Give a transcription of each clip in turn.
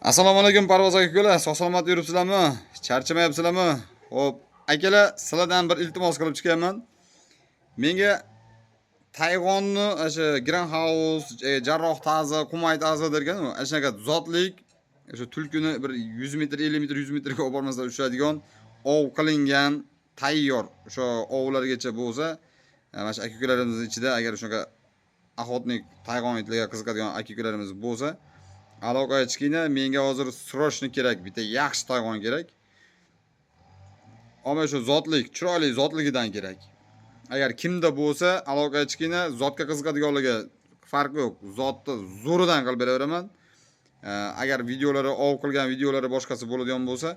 Assalomu alaykum, Parvoz aka, ukalar, sog' salomat yuribsizlarmi? Charchamayapsizlarmi? Xo'p, akalar, sizlardan bir iltimos qilib chiqyapman. Menga Tayg'onni o'sha Grand House, Jarroh tazi, Qumay tazi derkan, ana shunaqa zotlik, o'sha tulkini bir 100 metr, 50 metr, 100 metrga olib bormasdan ushlaydigan ov qilingan tayyor o'sha ovlargacha bo'lsa, mana shu aka ukalarimiz ichida agar shunaqa охотник tayg'on itlarga qiziqadigan aka ukalarimiz bo'lsa, aloqaga chiqinglar. Menga hozir срочно kerak, bitta yaxshi tayg'on kerak. Ammo shu zotlik, chiroyli zotligidan kerak. Agar kimda bo'lsa, aloqaga chiqinglar. Zotga qiziqadiganlarga farqi yo'q. Zotni zo'ridan qilib beraveraman. Agar videolari, ov qilgan videolari boshqasi bo'ladigan bo'lsa,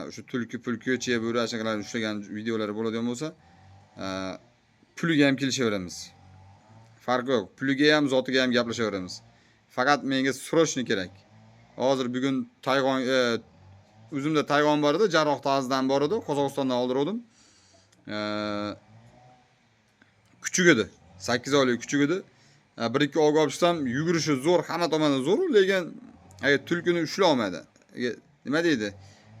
o'sha tulki, pulki, chiya bo'ri, shunaqalarni ushlagan videolari bo'ladigan bo'lsa, puliga ham kelishaveramiz. Farqi yo'q. Puliga ham, zotiga ham gaplashaveramiz. Faqat menga срочно kerak. Hozir bugun tayg'on, o'zimda tayg'on bor edi, Jarroh tazidan bor edi, Qozog'istondan oldiruvdim. Kuchuk edi. 8 oylik kuchuk edi. Bir ikki ovga olib chiqsam, yugurishi zo'r, hamma tomondan zo'r, lekin agar tulkini ushlay olmaydi. Agar nima deydi?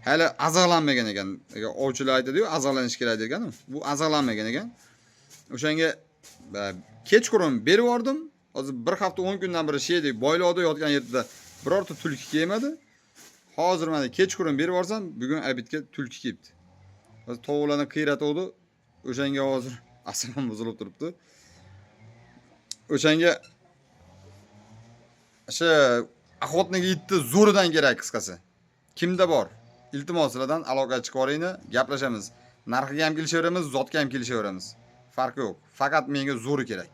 Hali aziqlanmagan ekan. Agar ovchilar aytadi-yu, aziqlanish kerak degan. Bu aziqlanmagan ekan. O'shanga kechqurun berib yubordim. Hozir bir hafta 10 kundan beri shu yerda boylovda yotgan yerda birorta tulki kelmadi. Hozir mana kechqurun berib yuborsam, bugun обед ga tulki kelibdi. Hozir tovuqlarni qiyratuvdi. O'shanga hozir asabim buzilib turibdi. O'shanga o'sha охотник itni zo'ridan kerak, qisqasi. Kimda bor? Iltimos, sizlardan aloqaga chiqib yuboringlar, gaplashamiz. Narxiga ham kelishaveramiz, zotga ham kelishaveramiz. Farqi yo'q. Faqat menga zo'ri kerak.